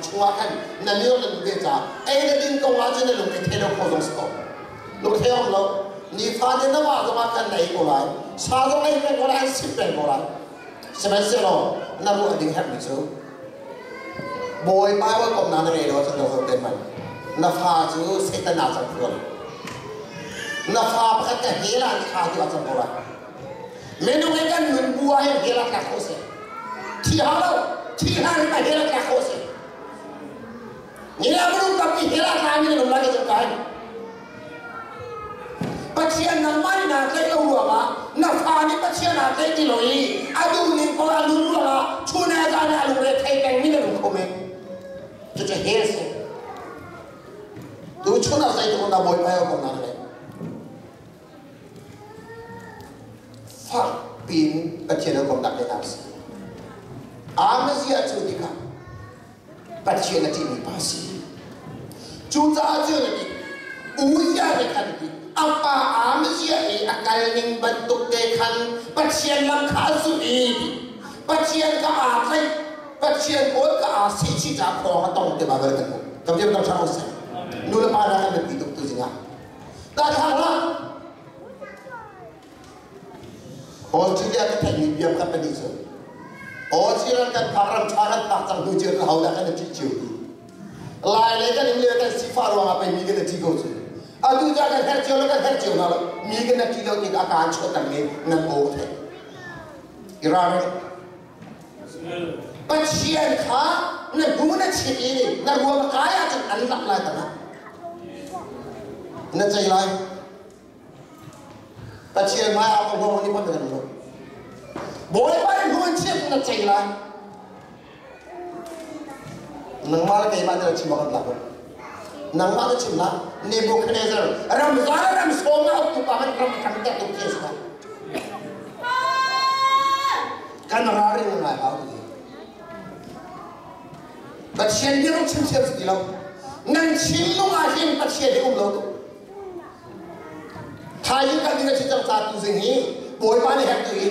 Chungah khan na lio na duh ve caah ei le din kong ah cun na lung i thei lo kho zong si ko. Lung thei om lo. Nifate na vah zongah khan na ei ko lai. Sa zong ei peng ko lai, an sip peng ko lai. Sihmanhsehlaw na ruah ding herhmi cu Bawipa hawikomnak na ngei lo ahcun lo te hmanh na fa cu Satan ah cang ko. Na fa pakhat ka hell ah an thla tu ah cang ko lai. Minung hi kan nun bu ah hin hell ah tlak khawh si. Thi hau lo, thi hlan hi hell ah tlak khawh si. Ni le minung tampi hell ah tlami nan um lai ka zum kai. Pathian nangmah nih naa tlaih lo ruangah na fa nih Pathian aa tlaih ti lo i a duh ning paoh a nun ruangah chun le zan ah a lungre thei pengmi nan um kho men. Cucu hell si. Tu chun ah zeitluk in dah Bawipa he komnak na ngeih? Fak piin Pathian a komnak le hna a si. Amaziah cu tikah Pathian a ṭihmi pa a si. Cucaah cun a ti, Uzziah nih khan ti, a pa Amaziah i a kal ning bantuk te khan Pathian lam kha a zulh i Pathian kha aa tlaih, Pathian kawl kha aa sehchih caah khawng a tong ti Baibal kan hmuh. Kan biak dang ṭha usih. Nu le pa hna kan biapi tuk tu zingah. Tahthlang hlah. Australia ka theihmi bia pakhat pahnih cu Australia kan phak ram ṭha kan phak cang hnu cun ahodah kan i ṭih cio ti. Lai lei kan um lio kan sifah ruangah pei mi kan i ṭih ko cu. Atu ca kan herh cio lo kan herh cio hna lo. Mi kan i ṭih lo ti a kaan chuahter mi nan aw ka theih. I ralring. Pathian kha na hnu na chit i na ruam a kai ahcun an lak lai tangah na cei lai. Pathian hmai ah ka huang nih pon kan lo. Bawipa nih hnu in chit na cei lai. Nangmah le keimah nih chim awk an tlak. Nangmah na chim la Nebuchadnezzar ram zan ram sawm na uktu pa man ram kan ter tuk khi a Kan ralring ngai hau ti. Pathian bia chim thiam si ti lo. Nan thinlung ah hin Pathian hi um lo tu. Thaizing kan ding a chi cang ca tu zing hi Bawipa nih hek tu hi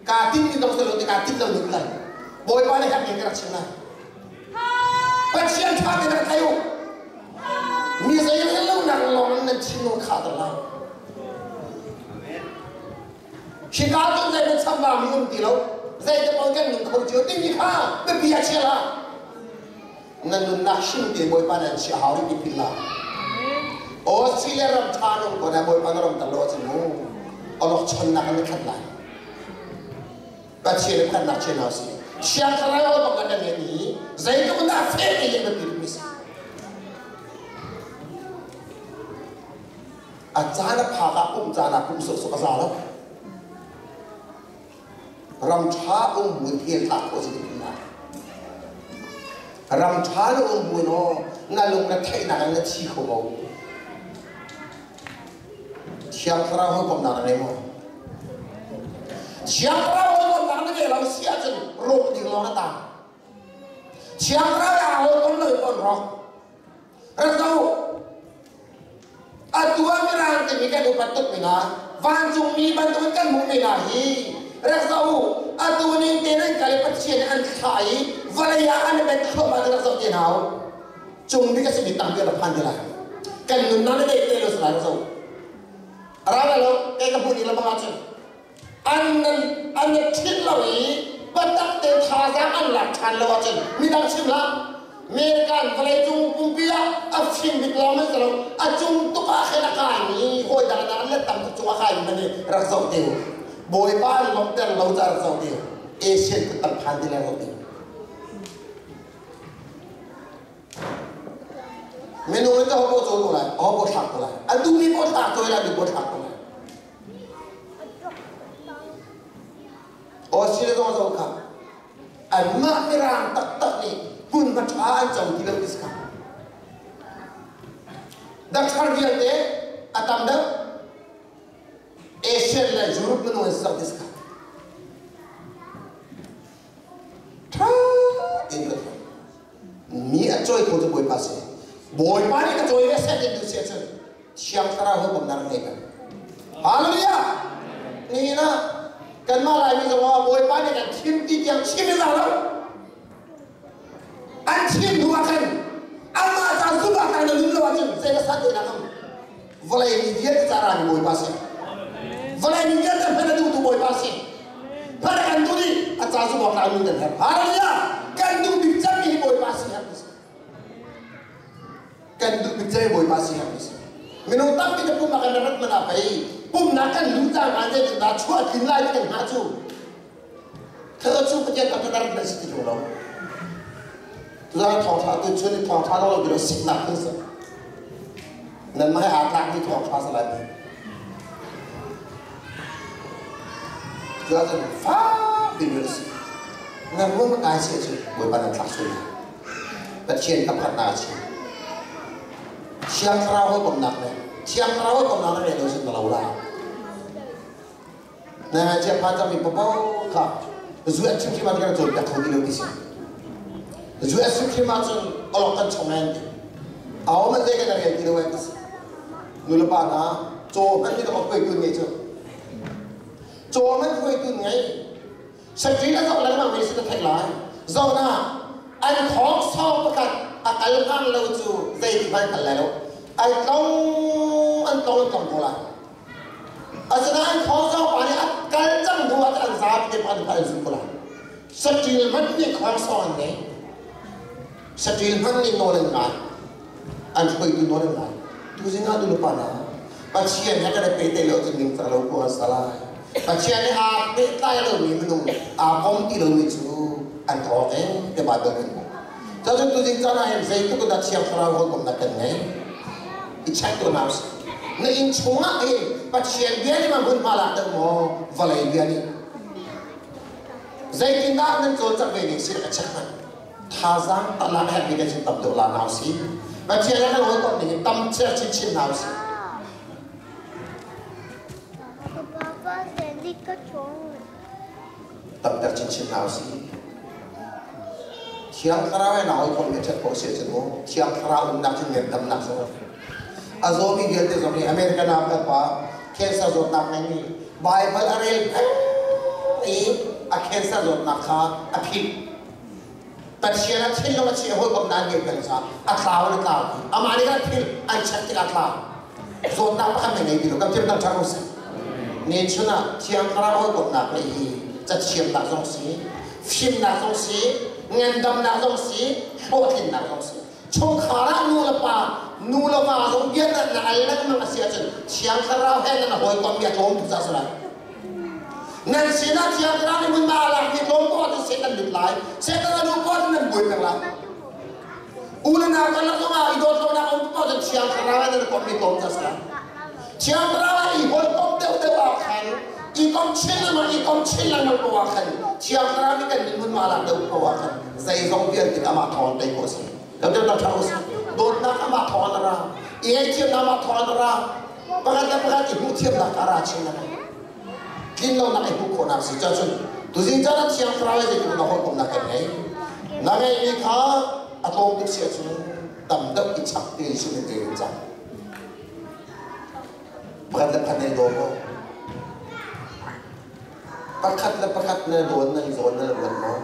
kaa tinh mi dong lo ti kaa tinh lo ning lai. Bawipa nih hek ning ka rak chim lai. Pathian tha te rak thai u. Mi zei lo nak lawng nan thinlung kha ter lai. Hika cun zei na chambau mi um ti lo. Zei te paoh kan nung kho cio timi kha biapi ah chia hlah. Na nunnak hrim te Bawipa nan chia hau rih ti philh hlah. Australia ram ṭha nung ko na Bawipa na ram tar lo ahcun mu awlok chonnak an khat lai. Pathian le phannak chia hna usih. Thiang Thlarau bak kan ngeih mi zeitluk in dah fek tein biapi mi si. A caan a phak ah pumh caan ah pumh sawhsawh a za lo. Ram ṭha um buin hel tlak khawh si ti hna. Ram ṭha na um buin aw na lung na theihnak in na thi kho ko. Thiang Thlarau hawikomhnak na ngei maw? Thiang Thlarau hawikomhnak na ngei lo si ahcun rawk ding lawng na tang. Thiang Thlarau ah hawikom lo in pon rawk. Rak zoh. Atu ah Mirang timi kan upat tuk mi hna, vancungmi bantukin kan hmuh mi hna hi rak zoh u. Atu ning te nan kal i Pathian nih an thlah i vawlei ah an i bet thluahmah ti rak zoh te hna u. Cung bik a simi tampi rak phan te lai. Kan nunnak le dei te lo si lai rak zoh. A ra lai lo, kei ka hmuh ning le bang ahcun an an ṭhit lo i biatak te thazaang an lak ṭhan lo ahcun midang chim hlah American vawleicung pumpi ah a fim bik lawng an si lo a cung tuk ah khin a kaimi hawi dang an let tam tuk cung a kaimi man nih rak zoh te u Bawipa an lawmhter lo ca rak zoh te u Asian kut tam phan ti lai lo te minung in ka ho po cawl ko lai ho po thlak ko lai a duhmi po thlak ko lai a duh po thlak ko lai Australia zong zo kha anmah mirang taktak nih hmunhma ṭha an co ti lo ti si kha dakthar vialte a tam deuh Asian le Europe minung an si ti si kha ṭha tein ka thiam mi a cawi kho cu Bawipa si Bawipa nih ka cawi ve seh ti duh si ahcun Thiang Thlarau he bawmhnak ngei peng. Hallelujah! Nihin ah kanmah Laimi zong ah Bawipa nih kan thim ti tiang chim in lo. An thim hnu ah khan zei ka san te nak am vawlei mi vialte ca ra mi Bawipa si. Vawlei mi vialte hman a duhtu Bawipa si. Hman kan duh i a ca cu bawk nu kan herh. Hallelujah! Kan duh bik cemmi hi Bawipa si herh si. Kan duh bik cemmi Bawipa si herh si. Minung tampi te pum ah kan rat man ah pei pumnak kan lu cang ah zeitin dah chuah tlin lai ti kan hngah cu. Thil cu Pathian kan tar nan si ti lo. Tuzaan thawngṭha tu chun i thawngṭha lo lo bilo siknak thil si. Nan mah he aa tlakmi thawngṭha sa lai mi. Tuzaan fak ti si. Nan ruang kai si cu Bawipa nan thlak sual. Pathian ka phatnak a si. Thiang Thlarau hawikomhnak le Thiang Thlarau hawikomhnak na ngei lo sin na lo lai. Na ngaichia phan cangmi paoh kha zu an chim hrim ah kan cawnpiak kho ti lo ti si. Zu an chim hrim ahcun awlok kan chong an ti. Aho man zei kan rel ti lo an ti si. Nu le pa hna caw hmanh nih ka hruaitu ngei cu. Caw hmanh hruaitu ngei. Sakri a zoh lengmang mi si ka theih lai. Zoh na an thawng sawng pakhat a kal hlang lo cu zei ti hmanh kal lai lo. Ai tlong an tlong an tlong ko lai. Asinain khawngzawng pa nih a kal cang hnu ah an zapi te an kal zung ko lai. Saṭil hmanh nih khawngsawng an ngei. Saṭil hmanh nih nawl an ngai. An hruaitu nawl an ngai. Tuzing ah nulepa hna Pathian he kan i pehtlaih lo cun ningcang lo ku an sa lai. Pathian he aa pehtlai lomi minung aa kom ti lomi cu an rawk ee ti Bible kan hmuh. Cun tuzing caan ah hin zeitluk in dah Thiang Thlarau hawikomhnak kan ngei? I check tuah hna usih. Na inn chungah hin Pathian bia nih ma hmunhma lak deuh maw vawlei bia nih? Zeitindah nan cawlcangh ve ning si a check hmanh. Thazaang talak herhmi kan sin tam deuh la hna usih. Pathian he kan hawikomh ning in tam cher chinchin hna usih. Tamter chinchin hna usih. Thiang Thlarau he na hawikom nih ṭhat khawh si ahcun mu Thiang Thlarau umnak cun ngandamnak zong a zawmi vialte zong hi American ah kan pa cancer zawtnak ngeimi Bible a rel peng i a cancer zawtnak kha a philh. Pathian a thinlung a chih hawikom nan ngei peng caah a tlau in a tlau amah nih kan philh an check tikah a tlau zawtnak pakhat na ngei ti lo kan thiam dang ṭha ko seh ni chun ah Thiang Thlarau hawikomhnak nih hi cathiamnak zong si fimnak zong si ngandamnak zong si hlawhtlinnak zong si chungkhar ah nu le pa nu le va zong bia na na al lengmang a si ahcun Thiang Thlarau he nan hawikom bia tlawm tuk caah si lai nan sinah Thiang Thlarau nih hmunhma a lak mi tlawm ko ahcun Satan lut lai Satan a luh ko ahcun nan buai peng lai u le nau karlak zongah i dawt lonak um ko ahcun Thiang Thlarau he nan komh mi tlawm caah si lai Thiang Thlarau ah i hawikom deuhdeuh ah khan i kom chin lengmang i kom chin lengmang ko ah khan Thiang Thlarau nih kan min hmunhma lak deuh ko ah khan zeizong vialte amah thawng tei khawh a si. Kan deuh ṭha usih. Dawtnak amah thawng in a ra. I ngaihthiamnak amah thawng in a ra. Pakhat le pakhat i hmuhthiamnak a ra chin lengmang. Tlinlonak i hmuh khawhnak si cun tuzing caan ah Thiang Thlarau he zeitluk na hawikomhnak kan ngei. Na ngeihmi kha a tlawm tuk si ahcun tam deuh i chap ti Jesuh nih te in cang. Pakhat le pakhat na i daw maw? Pakhat le pakhat na dawn na i zawn na ruat maw?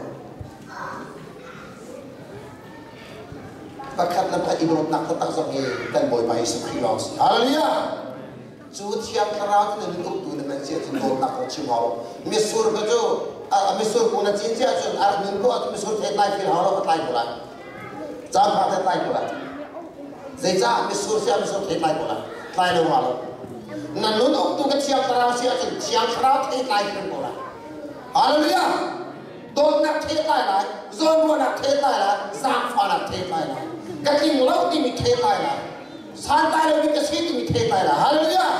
Pakhat le pakhat i dawtnak taktak zong hi kan Bawipa Jesuh Khrih lawng si. Hallelujah! Cu Thiang Thlarau cu na nun uktu na man cia cun dawtnak kong chim hau. Mitsur ka cu mitsur kung na cin cia cun a rak nun ko ahcun mitsur thei tlai fil hau lo a tlai ko lai. Caan pha te tlai ko lai. Zeicah mitsur sia mitsur thei tlai ko lai. Tlai lo ma lo. Na nun uktu ka Thiang Thlarau si ahcun Thiang Thlarau thei tlai fil ko lai. Hallelujah! Dawtnak thei tlai lai, zawnruahnak thei tlai lai, zaangfahnak thei tlai lai. Ka tling lo timi thei tlai lai. Santlai lomi ka si timi thei tlai lai. Hallelujah!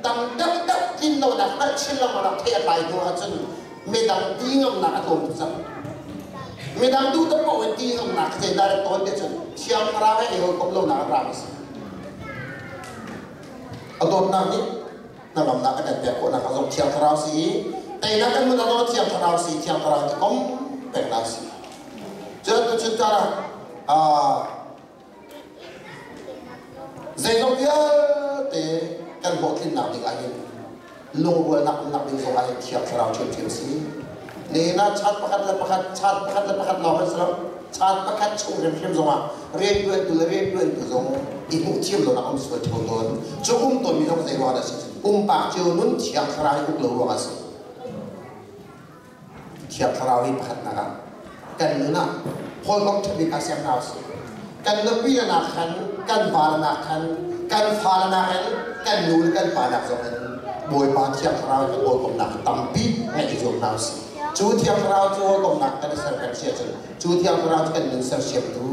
Tam deuhdeuh tlin lonak hngalh chin lengmang thei a tlai hnu ahcun midang ti ngamnak a tlawm tuk cang. Midang duh tak paoh in ti ngamnak zeidah rak tawn te cun Thiang Thlarau he i hawikomh lonak a ram a si. A dawtnak nih hnangamnak a kan pek khawhnak a zong Thiang Thlarau si i teinak kan hmuhnak zong Thiang Thlarau si Thiang Thlarau ti kom peknak si. Cun tuchun caan ah zeizong vialte kan hlawhtlinnak ding ah hin lungrualnak umnak ding zong ah hin Thiang Thlarau ṭhiamṭhiam si. Nihin ah chat pakhat le pakhat chat pakhat le pakhat lawng kan si lo. Caan pakhat chung hrimhrim zongah rianṭuantu le rianṭuantu zong i hmuh thiam lonak um sual ṭheo tawn. Cu um tawnmi zong zei ruangah dah a si? Pumpak cio nun thiang thlarau i uk lo ruangah a si. Thiang Thlarau hi pakhatnak ah kan nun ah hawikom ṭhabik ah ser hna usih. Kan nupi le nak khan, kan va le nak khan, kan fa le nak in, kan nu le kan pa nak zong in Bawipa Thiang Thlarau hi hawikomnak tampi ngeih i zuam hna usih. Cu Thiang Thlarau cu hawikomnak kan i ser kan si ahcun cu Thiang Thlarau cu kan nun sersiamtu,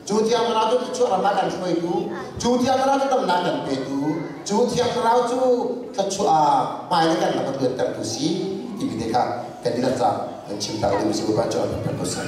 cu Thiang Thlarau cu thluachuah ram ah kan hruaitu, cu Thiang Thlarau cu damnak kan petu, cu Thiang Thlarau cu thluachuah hmai le kan lam a luantertu si timi te kha kan dihlak ca kan chim tak ding si Bawipa cu an kan ko seh.